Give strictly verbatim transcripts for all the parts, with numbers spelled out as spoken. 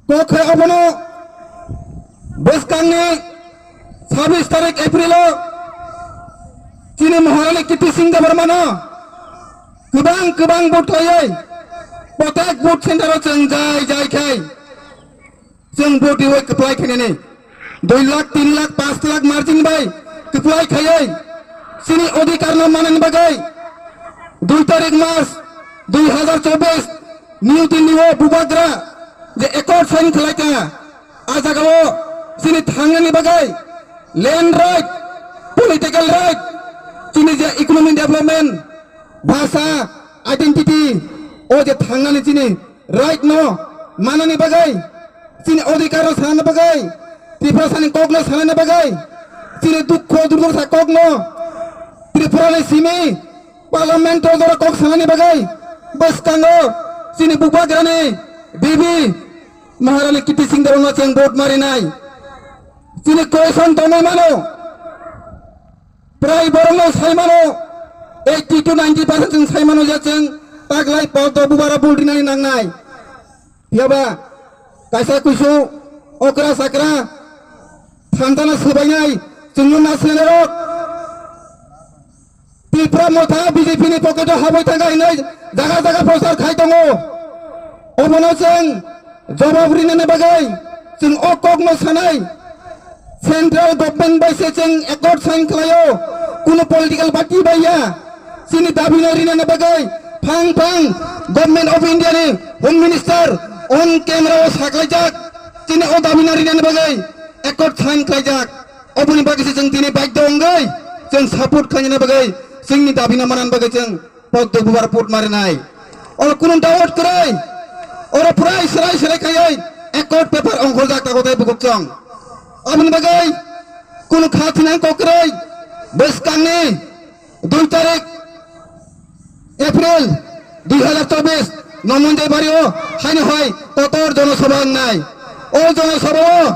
Kok khe obono bwskangni sabis tarik April o chini Maharani Kirti Singh Debbarmano kwbang kwbang vote khlaiwi, protek vote center o chwng jai jai khai chwng vote riwi kwplai khainani, dui lakh, tin lakh, panch lakh margin bai kwplai khaiwi chini odhikar no manani bagwi dui tarik March dui hazar chobis New Delhi o bubagra je accord sign khlai kha, a jaga o chini thangnani bagwi land right, political right, chini je economic development, bhasha, identity, o je thangnani chini right no manani bagwi, chini odhikar no sanani bagwi, Tiprasani kok no sanani bagwi, chini dukho durdosa kok no Tripura ni simi Parliament o jora kok sanani bagwi bwskango chini bubagrani bibi Maharani Kirti Singh Debbarmano chwng vote marinai. Chini question tongwi mano. Prai borokno sai mano, eighty to ninety percent chwng sai mano je chwng taglai Poddo Bubara vote rinani nangnai. Phiyaba kaisa kuisu okra sakra thanjana swbainai chwngno nasinai rok. Tipra Motha B J P ni pocket o habwi thangkha hinwi jaga jaga prochar khai tongo. Obono chwng jobab rinani bagwi chwng o kokno sanai. Central government bai se chwng accord sign khlaio, kuno political party bai ya. Chini dabi no rinani bagwi phang phang Government of India ni Home Minister on camera o saklaijak, chini o dabi no rinani bagwi accord sign khlaijak. Oboni bagwi se chwng tini baidhyo wngwi chwng support khlainani bagwi, chwngni dabi no manani bagwi chwng Poddo Bubar vote marinai. Oro kunu doubt kwrwi. Oro prai serai serai khaiwi accord paper ongkhorjak tago tei bukuchwng. Aboni bagwi kunu kha thinang kok kwrwi. Bwskangni dui tarik April dui hazar chobis Nomonjai Bario haino hai kotor jonosabha wngnai. O jonosabhao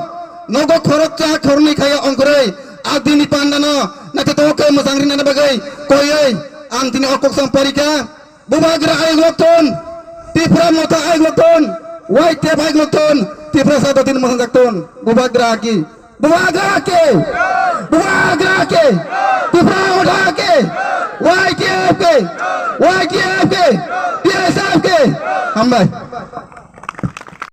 nogo khoroksa khoroknwi khaiwi ongkhorwi adini pandano naithotok khe mwchang rinani bagwi koiwi ang tini o koksong parikha. Bubagra ayuk lokthon, Tipra Motha ayuk lokthon, Y T F ayuk lokthon, Tiprasa dotini mwsang jakthon. Bubagra ki, Bubagra ki, Bubagra ki, Tipra Motha ki, Y T F ki, Y T F ki, T S F ki. Hambai.